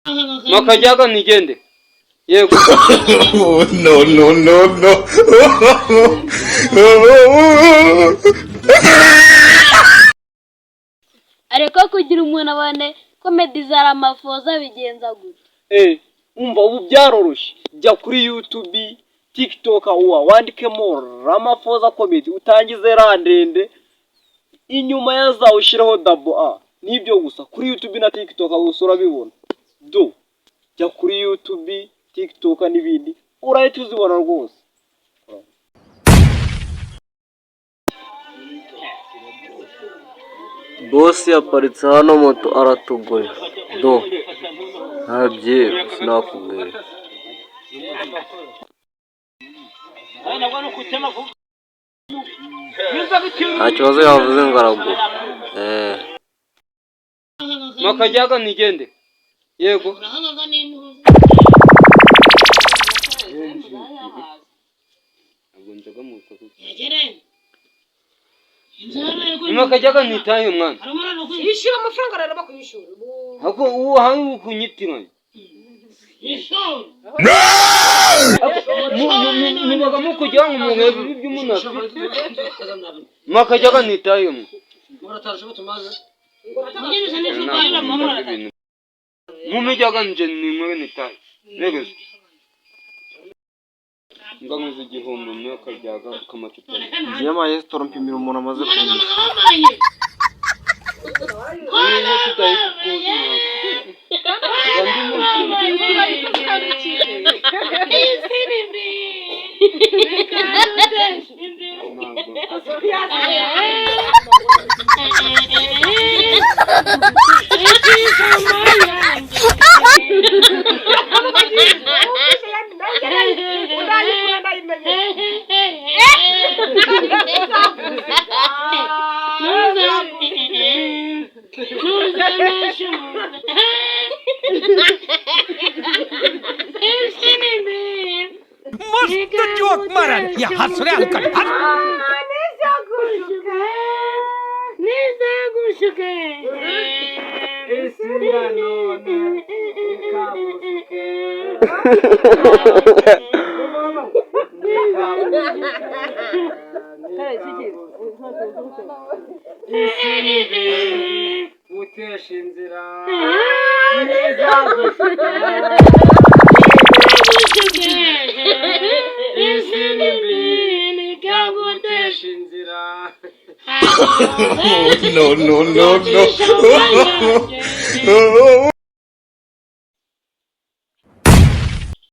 Makajyaga nigende. Yego. No, no, no, no. Ariko kugira umuntu abone comedy za Ramaphosa bigenza gute? Umva, ubu byaroroshye. Jya kuri YouTube, TikTok, uwa wandikemo Ramaphosa Comedy, utangize ra ndende, inyuma ya za ushireho double A. Nibyo gusa, kuri YouTube na TikTok gusa urabibona. Do jya kuri YouTube, TikTok n'ibindi, urahita uzibona rwose. Bosi yaparitse hano moto aratugoye do, nta byeru sinakubwira. Nta kibazo, yavuze ngo aragura. Makajyaga nigende. Yego. Makajyaga nitaye mwana. Yishyura amafaranga rero bakwishyura. Ako uwo hangu kunyitiranya. Mubaga mukugira ngo murebe ibyo umuntu afite. Makajyaga nitaye mwe. Mumijyaga nje nimwe nitaye. Negeze. Nganguze 1000 mwakajyaga kamacupa. Ngiye maestro mpimira umuntu amaze kunyishyura. मस्त जोक मारा या हंस रे हलकट हंस। No, no, no, no.